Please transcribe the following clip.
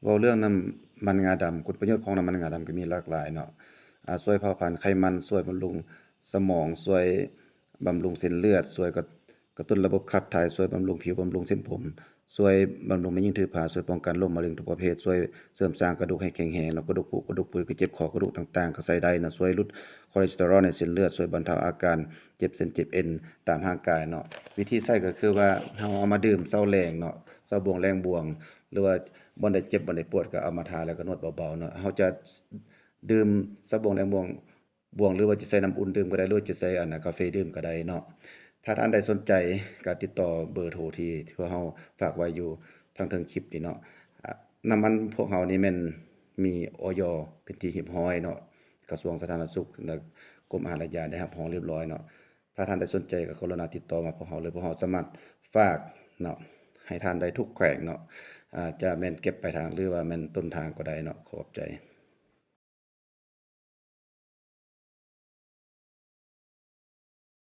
ເວົ້າເລື່ອງນ້ຳມັນງາດຳ, ຄຸນປະໂຫຍດຂອງນ້ຳມັນງາດຳກໍມີຫຼາກຫຼາຍເນາະ. ອາ, ຊ່ວຍເຜົາຜານໄຂມັນ, ຊ່ວຍບຳລຸງສະໝອງ, ຊ່ວຍບຳລຸງເສັ້ນເລືອດ, ຊ່ວຍກະ, ກະຕຸ້ນລະບົບຂັບຖ່າຍ, ຊ່ວຍບຳລຸງຜິວ, ບຳລຸງເສັ້ນຜົມ, ຊ່ວຍບຳລຸງແມ່ຍິງຖືພາ, ຊ່ວຍປ້ອງກັນໂລກມະເຮັງທຸກປະເພດ, ຊ່ວຍເສີມສ້າງກະດູກໃຫ້ແຂງແຮງເນາະ, ກະດູກຜຸ, ກະດູກປຸຍ, ກະເຈັບຂໍ້, ກະດູກຕ່າງໆ ກໍໃຊ້ໄດ້ນະ, ຊ່ວຍຫຼຸດຄອເລສເຕີຣອນໃນເສັ້ນເລືອດ, ຊ່ວຍບັນເທົາອາການເຈັບເສັ້ນເຈັບເອັນຕາມຮ່າງກາຍເນາະ. ວິທີໃຊ້ກໍຄືວ່າ ເຮົາເອົາມາດື່ມເຊົ້າແລງເນາະ, ເຊົ້າບ່ວງແລງບ່ວງ ຫຼືວ່າບ່ອນໃດເຈັບ ບ່ອນໃດປວດ ກໍເອົາມາທາ ແລ້ວກໍນວດເບົາໆເນາະ. ເຮົາຈະດື່ມເຊົ້າບ່ວງແລງບ່ວງ ບ່ວງ ຫຼືວ່າຈະໃສ່ນ້ຳອຸ່ນດື່ມກໍໄດ້ ຫຼືວ່າຈະໃສ່ ອັນນະ ກາເຟດື່ມກໍໄດ້ເນາະ. ຖ້າທ່ານໃດສົນໃຈ ກໍຕິດຕໍ່ເບີໂທທີ່ ທີ່ພວກເຮົາຝາກໄວ້ຢູ່ທາງເທິງຄລິບນີ້ເນາະ. ອາ, ນ້ຳມັນພວກເຮົານີ້ແມ່ນມີ ອອຍ ເປັນທີ່ຮຽບຮ້ອຍເນາະ, ກະຊວງສາທາລະນະສຸກ ແລະ ກົມອາຫານ ແລະ ຢາ ໄດ້ຮັບຮອງຮຽບຮ້ອຍເນາະ. ຖ້າທ່ານໃດສົນໃຈກໍກະລຸນາຕິດຕໍ່ມາພວກເຮົາເລີຍ, ພວກເຮົາສາມາດຝາກເນາະ ໃຫ້ທ່ານໄດ້ທຸກແຂວງເນາະ, ອາ, ຈະແມ່ນເກັບປາຍທາງ ຫຼືວ່າແມ່ນຕົ້ນທາງກໍໄດ້ເນາະ. ຂໍຂອບໃຈ.